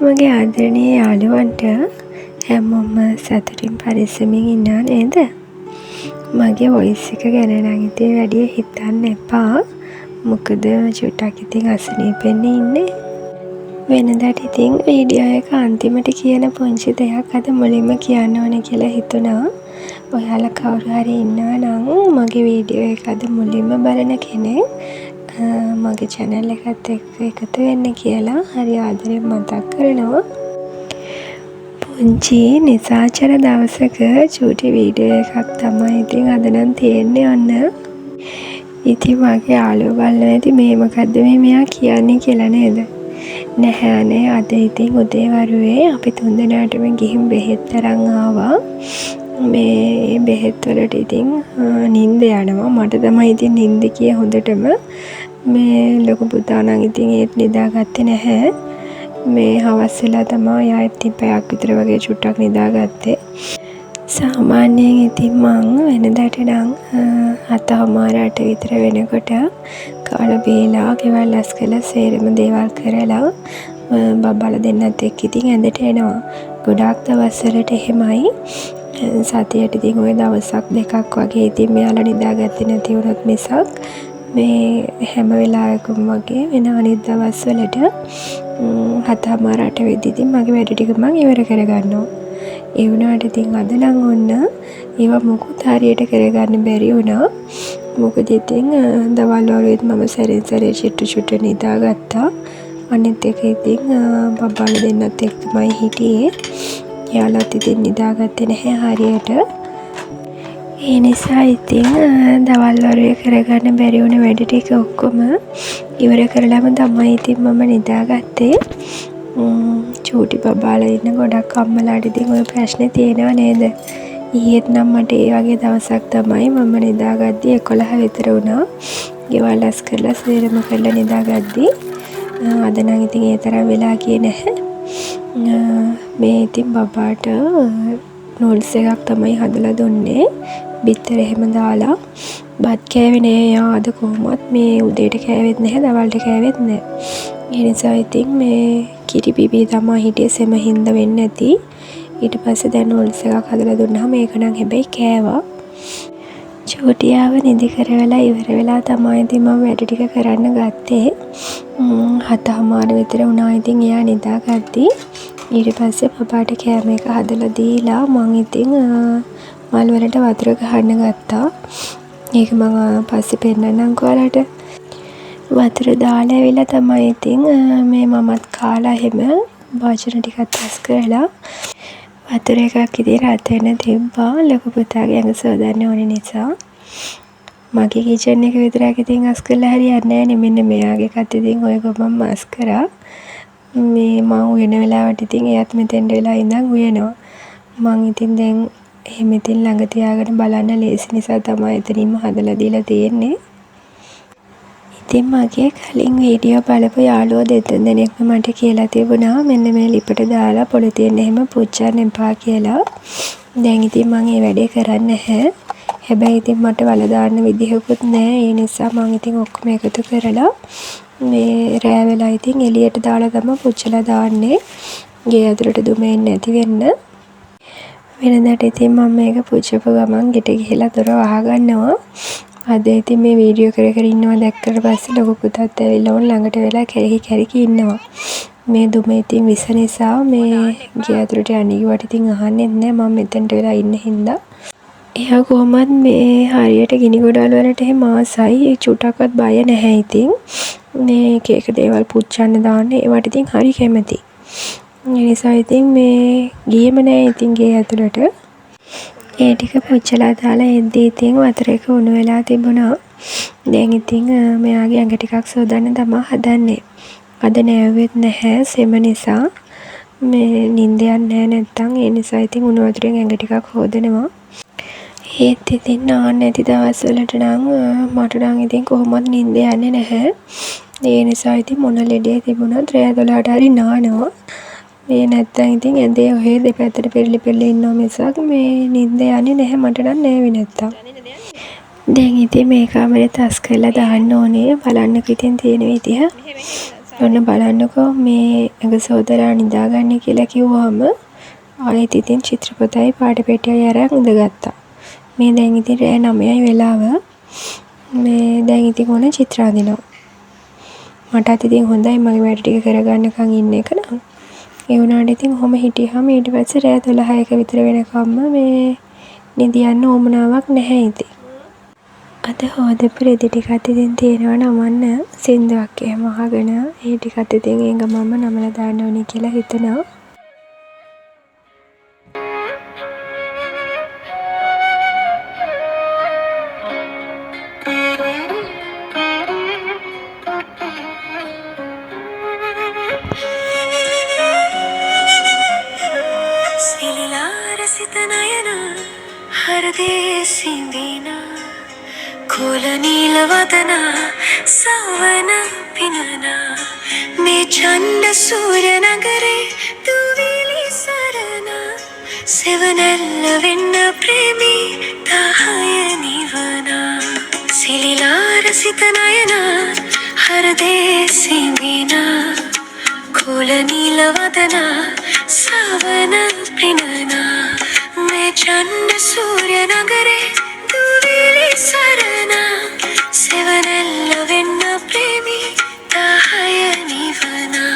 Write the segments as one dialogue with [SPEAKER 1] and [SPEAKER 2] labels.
[SPEAKER 1] මගේ ආදරණීය යාළුවන්ට. හැමෝම සතුටින් පරිස්සමින් ඉන්නවා නේද? මගේ වොයිස් එක ගැන නම් ඉතින් වැඩිය හිතන්න එපා. මොකද චුට්ටක් ඉතින් අසනීපෙන්නේ ඉන්නේ. වෙනදට ඉතින් වීඩියෝ එක අන්තිමට කියන පුංචි දෙයක් අද මුලින්ම කියන්න ඕනේ කියලා හිතුණා. ඔයාලා කවුරු හරි ඉන්නවා නම් මගේ වීඩියෝ එක අද මුලින්ම බලන කෙනෙක්, මගේ චැනල් එකත් එක්ක එකතු වෙන්න කියලා හරි ආදරෙන් මතක් කරනවා. පුංචි නිසාචර දවසක චූටි වීඩියෝ එකක් තමයි ඉතින් අද නම් තියෙන්නේ ඔන්න. ඉතින් මගේ යාළුවෝ බලනවා ඇති මේ මොකද්ද මේ මෙයා කියන්නේ කියලා නේද? නැහැ අනේ, අද ඉතින් උදේ වරුවේ අපි තුන්දෙනාටම ගිහින් බෙහෙත් අරන් ආවා. මේ ඒ බෙහෙත් වලට ඉතින් නින්ද යනවා. මට තමයි ඉතින් නින්ද ගියේ හොඳටම. මේ ලොකු පුතා නම් ඉතින් ඒත් නිදාගත්තේ නැහැ. මේ හවස් වෙලා තමා එයා ඉතින් පැයක් විතර වගේ චුට්ටක් නිදාගත්තේ. සාමාන්‍යයෙන් ඉතින් මං වෙනදට නම් හතහමාර අට විතර වෙනකොට කාලා බීලා ගෙවල් අස් කරලා සේරම දේවල් කරලා බබාලා දෙන්නත් එක්ක ඉතින් ඇඳට එනවා. ගොඩාක් දවස්වලට එහෙමයි. සතියට ඉතින් ඔය දවසක් දෙකක් වගේ ඉතින් මෙයාලා නිදාගත්තේ නැති වුණොත් මිසක් මේ හැම වෙලාවකම වගේ වෙන අනිත් දවස්වලට හතහමාර අට වෙද්දි ඉතින් මගේ වැඩ ටික මං ඉවර කරගන්නවා. ඒ වුණාට ඉතින් අද නම් ඔන්න ඒවා මොකුත් හරියට කරගන්න බැරි වුණා. මොකද ඉතින් දවල් වරුවෙත් මම සැරින් සැරේ චුට්ට චුට්ට නිදාගත්තා. අනිත් එක ඉතින් බබාලා දෙන්නත් එක්කමයි හිටියේ. එයාලත් ඉතින් නිදාගත්තේ නැහැ හරියට. ඒ නිසා ඉතින් දවල් වරුවේ කරගන්න බැරි වුණ වැඩ ටික ඔක්කොම ඉවර කරලම තමයි ඉතින් මම නිදාගත්තේ. චූටි බබාලා ඉන්න ගොඩක් අම්මලාට ඉතින් ඔය ප්‍රශ්නේ තියෙනවා නේද? ඊයේත් නම් මට ඒ වගේ දවසක් තමයි. මම නිදාගද්දි 11 විතර වුණා. ගෙවල් අස් කරලා සේරම කරලා නිදාගද්දි. අද නම් ඉතින් ඒ තරම් වෙලා ගියේ නැහැ. මේ ඉතින් බබාට නූඩ්ල්ස් එකක් තමයි හදලා දුන්නේ. බිත්තර එහෙම දාලා. බත් කෑවේ නෑ එයා අද කොහොමත්. මේ උදේට කෑවෙත් නැහැ, දවල්ට කෑවෙත් නෑ. ඒ නිසා ඉතින් මේ කිරි බිබී තමා හිටියේ සෙම හින්දා වෙන්න ඇති. ඊට පස්සේ දැන් නූඩ්ල්ස් එකක් හදලා දුන්නාම ඒක නම් හැබැයි කෑවා. චූටියාව නිදි කරවලා ඉවර වෙලා තමයි ඉතින් මම වැඩ ටික කරන්න ගත්තේ. හතහමාර විතර වුණා ඉතින් එයා නිදාගද්දි. ඊට පස්සේ බබාට කෑම එක හදලා දීලා මං ඉතින් මල් වලට වතුර ගහන්න ගත්තා. ඒක මං පස්සේ පෙන්නන්නම්කෝ ඔයාලට. වතුර දාලා ඇවිල්ලා තමයි ඉතින් මේ මමත් කාලා එහෙම භාජන ටිකත් අස් කරලා වතුර එකක් ඉතින් රත් වෙන්න තිබ්බා ලොකු පුතාගේ ඇඟ සෝදන්න ඕන නිසා. මගේ කිචන් එක විතරක් ඉතින් අස් කරලා හරියන්නේ නෑනේ. මෙන්න මෙයාගේ එකත් ඉතින් ඔය ගමන්ම අස් කරා. මේ මං උයන වෙලාවට ඉතින් එයාත් මෙතෙන්ට වෙලා ඉඳන් උයනවා. මං ඉතින් දැන් එහෙම ඉතින් ළඟ තියාගෙන බලන්න ලේසි නිසා තමයි එතනින්ම හදලා දීලා තියෙන්නේ. ඉතින් මගේ කලින් වීඩියෝ බලපු යාළුවෝ දෙතුන් දෙනෙක්ම මට කියලා තිබුණා මෙන්න මේ ලිපට දාලා පොලිතින් එහෙම පුච්චන්න එපා කියලා. දැන් ඉතින් මං ඒ වැඩේ කරන්නේ නැහැ. හැබැයි ඉතින් මට වල දාන්න විදිහකුත් නෑ. ඒ නිසා මං ඉතින් ඔක්කොම එකතු කරලා මේ රෑ වෙලා ඉතින් එළියට දාලා තමයි පුච්චලා දාන්නේ. ගේ ඇතුළට දුම එන්නේ නැති වෙන්න. වෙනදට ඉතින් මම මේක පුච්චපු ගමන් ගෙට ගිහිල්ලා දොර වහගන්නවා. අද ඉතින් මේ වීඩියෝ කර කර ඉන්නවා දැක්කට පස්සේ ලොකු පුතත් ඇවිල්ලා ඕන් ළඟට වෙලා කැරකි කැරකි ඉන්නවා. මේ දුම ඉතින් විස නිසා මේ ගේ ඇතුළට යන්න කිව්වට ඉතින් අහන්නෙත් නෑ මම මෙතනට වෙලා ඉන්න හින්දා. එයා කොහොමත් මේ හරියට ගිනි ගොඩවල් වලට එහෙම ආසයි. ඒ චුට්ටක්වත් බය නැහැ ඉතින්. මේ එක එක දේවල් පුච්චන්න දාන්න ඒවට ඉතින් හරි කැමතියි. ඒ නිසා ඉතින් මේ ගියෙම නෑ ඉතින් ගේ ඇතුළට. ඒ ටික පුච්චලා දාලා එද්දි ඉතින් වතුර එක උණු වෙලා තිබුණා. දැන් ඉතින් මෙයාගේ ඇඟ ටිකක් සෝදන්න තමා හදන්නේ. අද නෑව්වෙත් නැහැ සෙම නිසා. මේ නින්ද යන්නේ නෑ නැත්තම්. ඒ නිසා ඉතින් උණු වතුරෙන් ඇඟ ටිකක් හෝදනවා. ඒත් ඉතින් නාන්න නැති දවස්වලට නම් මට නම් ඉතින් කොහොමත් නින්ද යන්නේ නැහැ. ඒ නිසා ඉතින් මොන ලෙඩේ තිබුණත් රෑ 12ට හරි නානවා. මේ නැත්තම් ඉතින් ඇඳේ ඔහේ දෙපැත්තට පෙරලි පෙරලි ඉන්නවා මිසක් මේ නින්ද යන්නේ නැහැ මට නම් නෑවේ නැත්තම්. දැන් ඉතින් මේ කාමරෙත් අස් කරලා දාන්න ඕනේ. බලන්නකෝ ඉතින් තියෙන විදිහ. ඔන්න බලන්නකෝ මේ ඇඟ සෝදලා නිදාගන්න කියලා කිව්වහම ආයෙත් ඉතින් චිත්‍ර පොතයි පාට පෙට්ටියයි අරන් ඉඳගත්තා. මේ දැන් ඉතින් රෑ 9යි වෙලාව. මේ දැන් ඉතින් ඔන්න චිත්‍ර අඳිනවා. මටත් ඉතින් හොඳයි මගේ වැඩ ටික කරගන්නකන් ඉන්න එක නම්. ඒ වුණාට ඉතින් ඔහොම හිටියහම ඊට පස්සේ රෑ 12 එක විතර වෙනකම්ම මේ නිදියන්න උවමනාවක් නැහැ ඉතින්. අද හෝදපු රෙදි ටිකත් ඉතින් තියෙනවා නමන්න. සින්දුවක් එහෙම අහගෙන ඒ ටිකත් ඉතින් ඒ ගමන්ම නමලා දාන්න ඕනේ කියලා හිතෙනවා.
[SPEAKER 2] සිලිලාර සිත නයන හරදේ සිඳිනා කුල නීල වදනා සවන පිනනා මේ ඡන්ද සූර්ය නගරේ දුවිලි සරනා සෙවණැල්ල වෙන්න ප්‍රේමී දාහය නිවනා සිලිලාර සිත නයන හරදේ සිඳිනා කුල නීල වදනා සවන පිනනා මේ ඡන්ද සූර්ය නගරේ දුවිලි සරනා සෙවණැල්ල වෙන්න ප්‍රේමී දාහය නිවනා.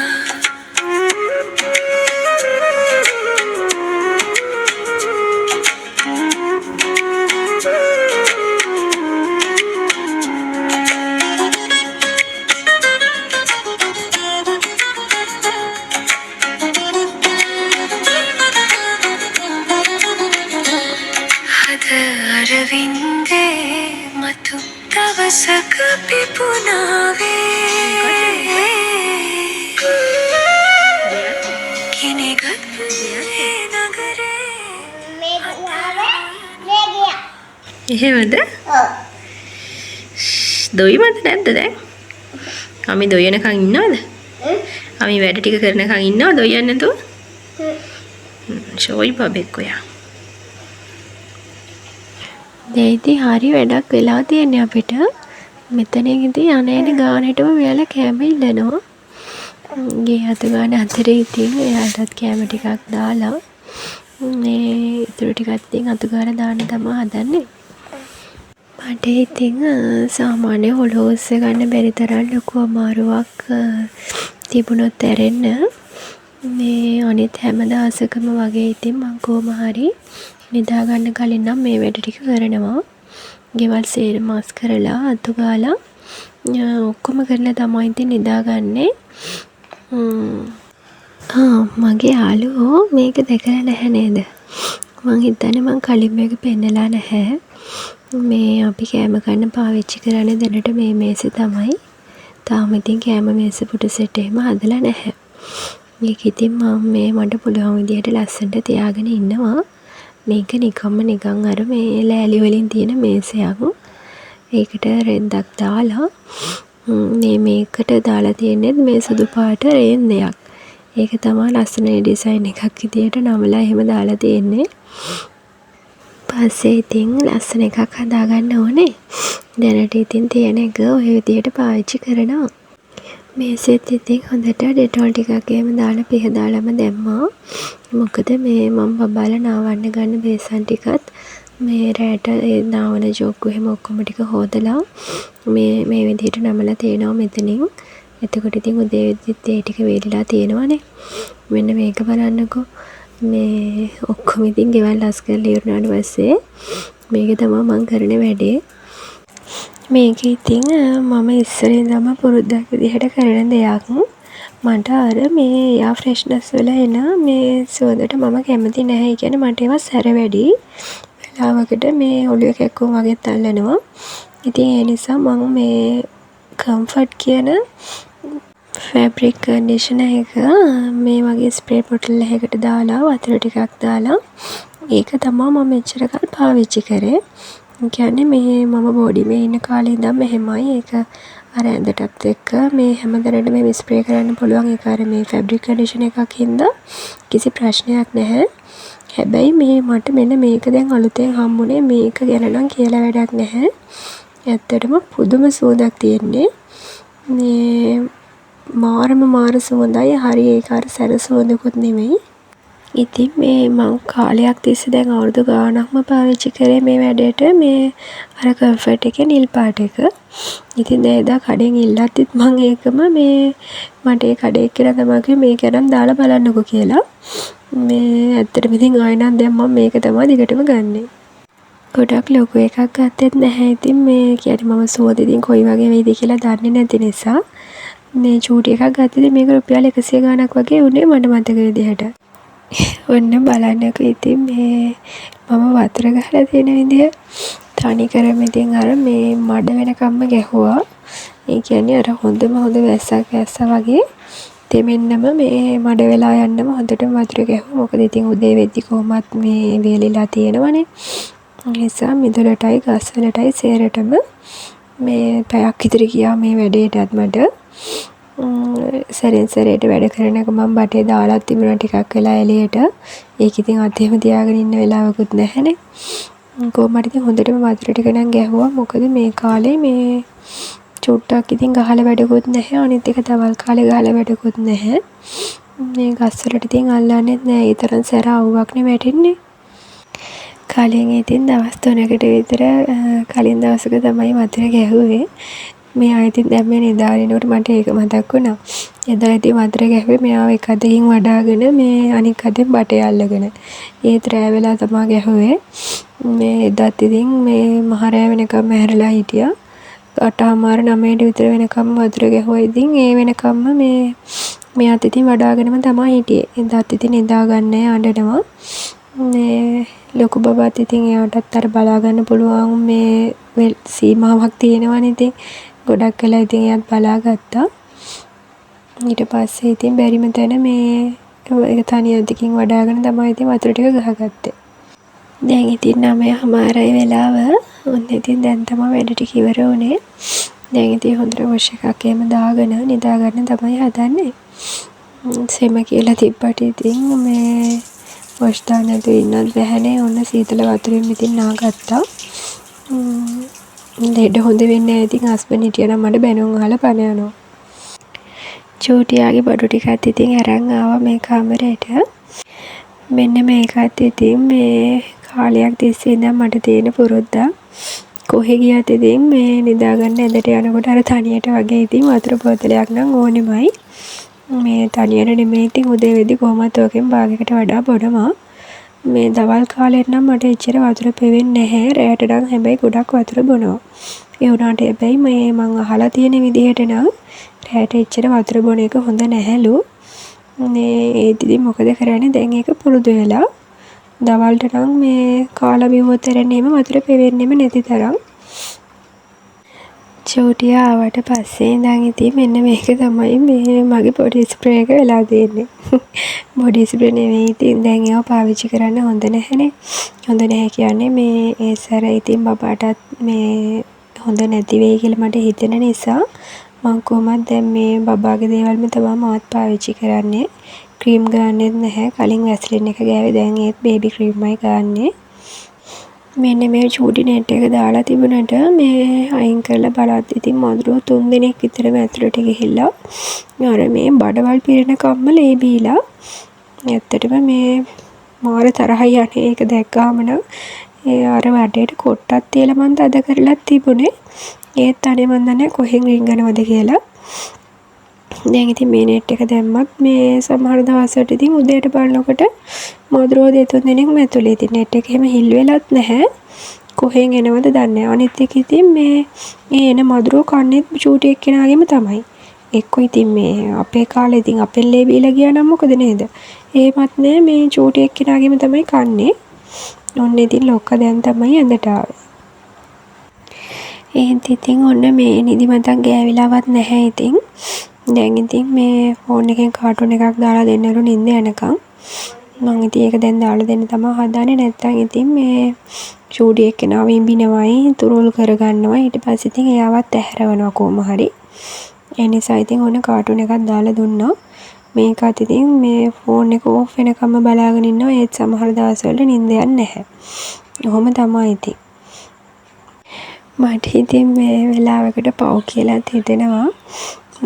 [SPEAKER 2] හද අරවින්දේ මතු දවසක පිපුණාවේ ගිනිගත් ඒ නගරේ.
[SPEAKER 3] එහෙමද? දොයිමද නැද්ද දැන්? අපි දොයනකන් ඉන්නවද? අපි වැඩ ටික කරනකන් ඉන්නවද දොයන්නේ නැතුව? ෂෝයි බබෙක් ඔයා.
[SPEAKER 1] දැන් ඉතින් හරි වැඩක් වෙලා තියෙන්නේ අපිට. මෙතනින් ඉතින් යන එන ගානටම මෙයාලා කෑම ඉල්ලනවා. ගේ අතු ගාන අතරේ ඉතින් එයාලටත් කෑම ටිකක් දාලා මේ ඉතුරු ටිකත් ඉතින් අතු ගාලා දාන්න තමා හදන්නේ. මට ඉතින් සාමාන්‍ය ඔළුව උස්ස ගන්න බැරි තරම් ලොකු අමාරුවක් තිබුණොත් ඇරෙන්න මේ අනිත් හැම දවසකම වගේ ඉතින් මං කොහොම හරි නිදා ගන්න කලින් නම් මේ වැඩ ටික කරනවා. ගෙවල් සේරම අස් කරලා අතු ගාලා ඔක්කොම කරලා තමයි ඉතින් නිදාගන්නේ. මගේ යාළුවෝ මේක දැකලා නැහැ නේද? මං හිතන්නේ මං කලින් මේක පෙන්නලා නැහැ. මේ අපි කෑම කන්න පාවිච්චි කරන්නේ දැනට මේ මේසෙ තමයි. තාම ඉතින් කෑම මේස පුටු සෙට් එහෙම හදලා නැහැ. මේක ඉතින් මං මේ මට පුළුවන් විදිහට ලස්සනට තියාගෙන ඉන්නවා. මේක නිකම්ම නිකන් අර මේ ලෑලි වලින් තියෙන මේසයක්. ඒකට රෙද්දක් දාලා මේ මේකට දාලා තියෙන්නේ මේ සුදු පාට රේන්දයක්. ඒක තමා ලස්සන ඩිසයින් එකක් විදියට නමලා එහෙම දාලා තියෙන්නේ. පස්සේ ඉතින් ලස්සන එකක් හදාගන්න ඕනේ. දැනට ඉතින් තියෙන එක ඔය විදියට පාවිච්චි කරනවා. මේසෙත් ඉතින් හොඳට ඩෙටෝල් ටිකක් එහෙම දාලා පිහ දාලාම දැම්මා. මොකද මේ මං බබාලා නාවන්න ගන්න බේසන් ටිකත් මේ රෑට ඒ නාවන ජෝක්කු එහෙම ඔක්කොම ටික හෝදලා මේ විදිහට නමලා තියෙනවා මෙතනින්. එතකොට ඉතින් උදේ වෙද්දිත් ඒ ටික වේලිලා තියෙනවනේ. මෙන්න මේක බලන්නකෝ. මේ ඔක්කොම ඉතින් ගෙවල් අස් කරලා ඉවර වුණාට පස්සේ මේක තමා මං කරන වැඩේ. මේක ඉතින් මම ඉස්සර ඉඳන්ම පුරුද්දක් විදිහට කරන දෙයක්. මට අර මේ එයා ෆ්‍රෙෂ්නස් වල එන මේ සුවඳට මම කැමති නැහැ. ඒ කියන්නේ මට ඒවා සැර වැඩි. වෙලාවකට මේ ඔළුවේ කැක්කුම් වගේත් අල්ලනවා. ඉතින් ඒ නිසා මං මේ කම්ෆර්ට් කියන ෆැබ්‍රික් කන්ඩිෂනර් එක මේ වගේ ස්ප්‍රේ බොටල් එකකට දාලා වතුර ටිකක් දාලා ඒක තමා මම මෙච්චර කල් පාවිච්චි කරේ. ඒ කියන්නේ මේ මම බෝඩිමේ ඉන්න කාලේ ඉඳන්ම එහෙමයි. ඒක අර ඇඳටත් එක්ක මේ හැම තැනටම මේ ස්ප්‍රේ කරන්න පුළුවන්. ඒක අර මේ ෆැබ්‍රික් කන්ඩිෂනර් එකක් හින්දා කිසි ප්‍රශ්නයක් නැහැ. හැබැයි මේ මට මෙන්න මේක දැන් අලුතෙන් හම්බුනේ. මේක ගැන නම් කියලා වැඩක් නැහැ. ඇත්තටම පුදුම සුවඳක් තියෙන්නේ. මේ මාරම මාර සුවඳයි. හරි ඒක අර සැර සුවඳකුත් නෙමෙයි. ඉතින් මේ මං කාලයක් තිස්සේ දැන් අවුරුදු ගාණක්ම පාවිච්චි කරේ මේ වැඩේට මේ අර කම්ෆර්ට් එකේ නිල් පාට එක. ඉතින් දැන් එදා කඩෙන් ඉල්ලද්දිත් මං ඒකම මේ මට ඒ කඩේ එක්කෙනා තමා කිව්වේ මේක අරන් දාලා බලන්නකෝ කියලා. මේ ඇත්තටම ඉතින් ආයෙ නම් දැන් මං මේක තමා දිගටම ගන්නෙ. ගොඩක් ලොකු එකක් ගත්තෙත් නැහැ ඉතින් මේ කියන්නේ මම සුවඳ ඉතින් කොයි වගේ වෙයිද කියලා දන්නේ නැති නිසා. මේ චූටි එකක් ගත්තේ ඉතින් මේක රුපියල් 100 ගාණක් වගේ වුණේ මට මතක විදිහට. ඔන්න බලන්නකෝ ඉතින් මේ මම වතුර ගහලා තියෙන විදිය. තනිකරම ඉතින් අර මේ මඩ වෙනකම්ම ගැහුවා. ඒ කියන්නේ අර හොඳම හොඳ වැස්සක් වැස්සා වගේ තෙමෙන්නම මේ මඩ වෙලා යන්නම හොඳටම වතුර ගැහුවා. මොකද ඉතින් උදේ වෙද්දි කොහොමත් මේ වේලිලා තියෙනවනේ. ඒ නිසා මිදුලටයි ගස් වලටයි සේරටම මේ පැයක් විතර ගියා මේ වැඩේටත් මට. සැරෙන් සැරේට වැඩ කරන ගමන් බටේ දාලත් තිබුණා ටිකක් වෙලා එළියට. ඒක ඉතින් අතේම තියාගෙන ඉන්න වෙලාවකුත් නැහැනේ. කොහොම හරි ඉතින් හොඳටම වතුර ටික නම් ගැහුවා. මොකද මේ කාලේ මේ චුට්ටක් ඉතින් ගහලා වැඩකුත් නැහැ. අනිත් එක දවල් කාලේ ගහලා වැඩකුත් නැහැ. මේ ගස් වලට ඉතින් අල්ලන්නෙත් නෑ. ඒ තරම් සැර අව්වක්නේ වැටෙන්නේ. කලින් ඉතින් දවස් 3කට විතර කලින් දවසක තමයි වතුර ගැහුවේ. මෙයා ඉතින් දැන් මේ නිදාගෙන ඉන්නකොට මට ඒක මතක් වුණා. එදා ඉතින් වතුර ගැහුවේ මෙයාව එක අතකින් වඩාගෙන මේ අනික් අතෙන් බටේ අල්ලගෙන. ඒත් රෑ වෙලා තමා ගැහුවේ. මේ එදත් ඉතින් මේ මහ රෑ වෙනකම් ඇහැරලා හිටියා. අටහමාර නවයට විතර වෙනකම්ම වතුර ගැහුවා. ඉතින් ඒ වෙනකම්ම මේ මෙයාත් ඉතින් වඩාගෙනම තමා හිටියේ. එදාත් ඉතින් නිදා ගන්නෑ, අඬනවා. මේ ලොකු බබාත් ඉතින් එයාටත් අර බලා ගන්න පුළුවන් මේ සීමාවක් තියෙනවනේ ඉතින්. ගොඩක් වෙලා ඉතින් එයාත් බලා ගත්තා. ඊට පස්සේ ඉතින් බැරිම තැන මේ ඒක තනි අතකින් වඩාගෙන තමයි ඉතින් වතුර ටික ගහගත්තේ. දැන් ඉතින් 9:30යි වෙලාව. ඔන්න ඉතින් දැන් තමා වැඩ ටික ඉවර වුණේ. දැන් ඉතින් හොඳට වොෂ් එකක් එහෙම දාගෙන නිදා ගන්න තමයි හදන්නේ. සෙම කියලා තිබ්බට ඉතින් මේ වොෂ් දාන්න නැතුව ඉන්නත් බැහැනේ. ඔන්න සීතල වතුරෙන් ඉතින් නාගත්තා. ලෙඩ හොඳ වෙන්නේ නෑ ඉතින් හස්බන්ඩ් හිටියනම් මට බැනුම් අහලා පණ යනවා. චූටියාගේ බඩු ටිකත් ඉතින් අරන් ආවා මේ කාමරේට. මෙන්න මේකත් ඉතින් මේ කාලයක් තිස්සේ ඉඳන් මට තියෙන පුරුද්දක්. කොහෙ ගියත් ඉතින් මේ නිදාගන්න ඇඳට යනකොට අර තනියට වගේ ඉතින් වතුර බෝතලයක් නම් ඕනෙමයි. මේ තනියට නෙමෙයි ඉතින් උදේ වෙද්දි කොහොමත් ඕකෙන් භාගයකට වඩා බොනවා. මේ දවල් කාලෙට නම් මට එච්චර වතුර පෙවෙන්නේ නැහැ. රෑට නම් හැබැයි ගොඩක් වතුර බොනවා. ඒ වුණාට හැබැයි මේ මං අහලා තියෙන විදිහට නම් රෑට එච්චර වතුර බොන එක හොඳ නැහැලු. මේ ඒත් ඉතින් මොකද කරන්නේ දැන් ඒක පුරුදු වෙලා. දවල්ට නම් මේ කාලා බිව්වොත් ඇරෙන්න එහෙම වතුර පෙවෙන්නෙම නැති තරම්. චූටියා ආවට පස්සේ ඉඳන් ඉතින් මෙන්න මේක තමයි මේ මගේ බොඩි ස්ප්‍රේ එක වෙලා තියෙන්නේ. බොඩි ස්ප්‍රේ නෙවෙයි ඉතින් දැන් ඒවා පාවිච්චි කරන්න හොඳ නැහැනේ. හොඳ නැහැ කියන්නේ මේ ඒ සැර ඉතින් බබාටත් මේ හොඳ නැති වෙයි කියලා මට හිතෙන නිසා මං කොහොමත් දැන් මේ බබාගේ දේවල්ම තමයි මාත් පාවිච්චි කරන්නේ. ක්‍රීම් ගන්නෙත් නැහැ. කලින් වැස්ලින් එක ගෑවේ, දැන් ඒත් බේබි ක්‍රීම්මයි ගාන්නේ. මෙන්න මේ චූටි නෙට් එක දාලා තිබුණට මේ අයින් කරලා බලද්දි ඉතින් මදුරුවෝ 3 දෙනෙක් විතරම ඇතුළට ගිහිල්ලා අර මේ බඩවල් පිරෙනකම්ම ලේ බීලා. ඇත්තටම මේ මාර තරහයි අනේ ඒක දැක්කාම නම්. ඒ අර වටේට කොට්ටක් තියලා මං තද කරලත් තිබුණේ. ඒත් අනේ මං දන්නේ නෑ කොහෙන් රිංගනවද කියලා. දැන් ඉතින් මේ නෙට් එක දැම්මත් මේ සමහර දවස්වලට ඉතින් උදේට බලනකොට මදුරුවෝ දෙතුන් දෙනෙක්ම ඇතුලේ. ඉතින් නෙට් එක එහෙම හිල් වෙලත් නැහැ. කොහෙන් එනවද දන්නේ නැහැ. අනිත් එක ඉතින් මේ ඒ එන මදුරුවෝ කන්නේත් චූටි එක්කෙනාගෙම තමයි. එක්කෝ ඉතින් මේ අපේ කාලේ ඉතින් අපෙන් ලේ බීලා ගියා නම් මොකද නේද? එහෙමත් නෑ, මේ චූටි එක්කෙනාගෙම තමයි කන්නේ. ඔන්න ඉතින් ලොක්කා දැන් තමයි ඇඳට ආවේ. ඒත් ඉතින් ඔන්න මේ නිදිමතක් ගෑවිලාවත් නැහැ ඉතින්. දැන් ඉතින් මේ ෆෝන් එකෙන් කාටුන් එකක් දාලා දෙන්නලු නින්ද යනකම්. මං ඉතින් ඒක දැන් දාලා දෙන්න තමා හදන්නේ. නැත්තම් ඉතින් මේ චූටි එක්කෙනාව ඉඹිනවයි, තුරුල් කරගන්නවා. ඊට පස්සේ ඉතින් එයාවත් ඇහැරවනවා කොහොම හරි. ඒ නිසා ඉතින් ඔන්න කාටුන් එකක් දාලා දුන්නා. මේකත් ඉතින් මේ ෆෝන් එක ඕෆ් වෙනකම්ම බලාගෙන ඉන්නවා. ඒත් සමහර දවස්වලට නින්ද යන්නේ නැහැ. ඔහොම තමා ඉතින්. මට ඉතින් මේ වෙලාවකට පව් කියලාත් හිතෙනවා.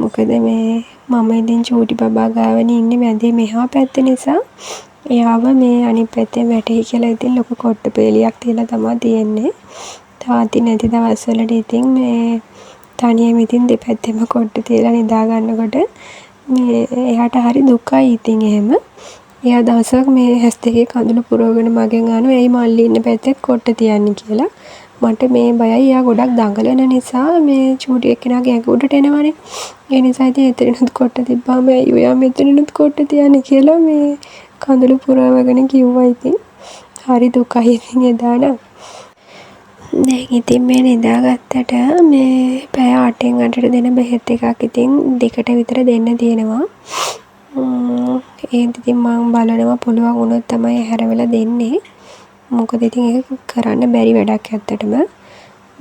[SPEAKER 1] මොකද මේ මම ඉතින් චූටි බබා ගාවනේ ඉන්නේ මැදේ මෙහා පැත්ත නිසා එයාව මේ අනිත් පැත්තෙන් වැටෙයි කියලා ඉතින් ලොකු කොට්ට පේලියක් තියලා තමා තියෙන්නේ. තාත්ති නැති දවස්වලට ඉතින් මේ තනියම ඉතින් දෙපැත්තෙම කොට්ට තියලා නිදා ගන්නකොට මේ එයාට හරි දුකයි ඉතින් එහෙම. එයා දවසක් මේ ඇස් දෙකේ කඳුළු පුරවගෙන මගෙන් අහනවා ඇයි මල්ලි ඉන්න පැත්තෙත් කොට්ට තියන්නේ කියලා. මට මේ බයයි එයා ගොඩක් දඟලන නිසා මේ චූටි එක්කෙනාගේ ඇඟ උඩට එනවනේ. ඒ නිසා ඉතින් එතනිනුත් කොට්ට තිබ්බාම ඇයි ඔයා මෙතනිනුත් කොට්ට තියන්නේ කියලා මේ කඳුළු පුරවගෙන කිව්වා ඉතින්. හරි දුකයි ඉතින් එදා නම්. දැන් ඉතින් මේ නිදාගත්තට මේ පැය 8න් 8ට දෙන බෙහෙත් එකක් ඉතින් දෙකට විතර දෙන්න තියෙනවා. ඒත් ඉතින් මං බලනවා පුළුවන් වුණොත් තමයි ඇහැර වෙලා දෙන්නේ. මොකද ඉතින් ඒක කරන්න බැරි වැඩක් ඇත්තටම.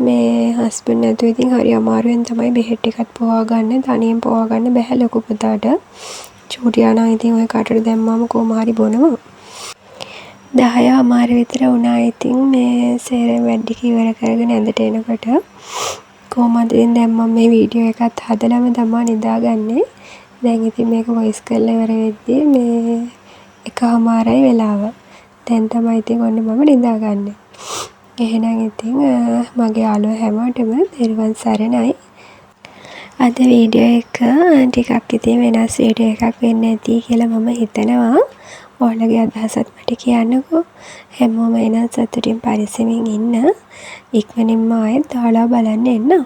[SPEAKER 1] මේ හස්බන්ඩ් නැතුව ඉතින් හරි අමාරුවෙන් තමයි බෙහෙත් ටිකත් පොවා ගන්නෙ. තනියෙන් පොවා ගන්න බැහැ ලොකු පුතාට. චූටියා නම් ඉතින් ඔය කටට දැම්මම කොහොම හරි බොනවා. 10:30 විතර වුණා ඉතින් මේ සේරම වැඩ ටික ඉවර කරගෙන ඇඳට එනකොට. කොහොමද ඉතින් දැන් මම මේ වීඩියෝ එකත් හදලම තමා නිදාගන්නේ. දැන් ඉතින් මේක වොයිස් කරලා ඉවර වෙද්දී මේ 1:30යි වෙලාව. දැන් තමයි ඉතින් ඔන්න මම නිදාගන්නේ. එහෙනම් ඉතින් මගේ යාළුවෝ හැමෝටම තෙරුවන් සරණයි. අද වීඩියෝ එක ටිකක් ඉතින් වෙනස් වීඩියෝ එකක් වෙන්න ඇති කියලා මම හිතනවා. ඔයාලගේ අදහසත් මට කියන්නකෝ. හැමෝම එහෙනම් සතුටින් පරිස්සමින් ඉන්න. ඉක්මනින්ම ආයෙත් ඔයාලව බලන්න එන්නම්.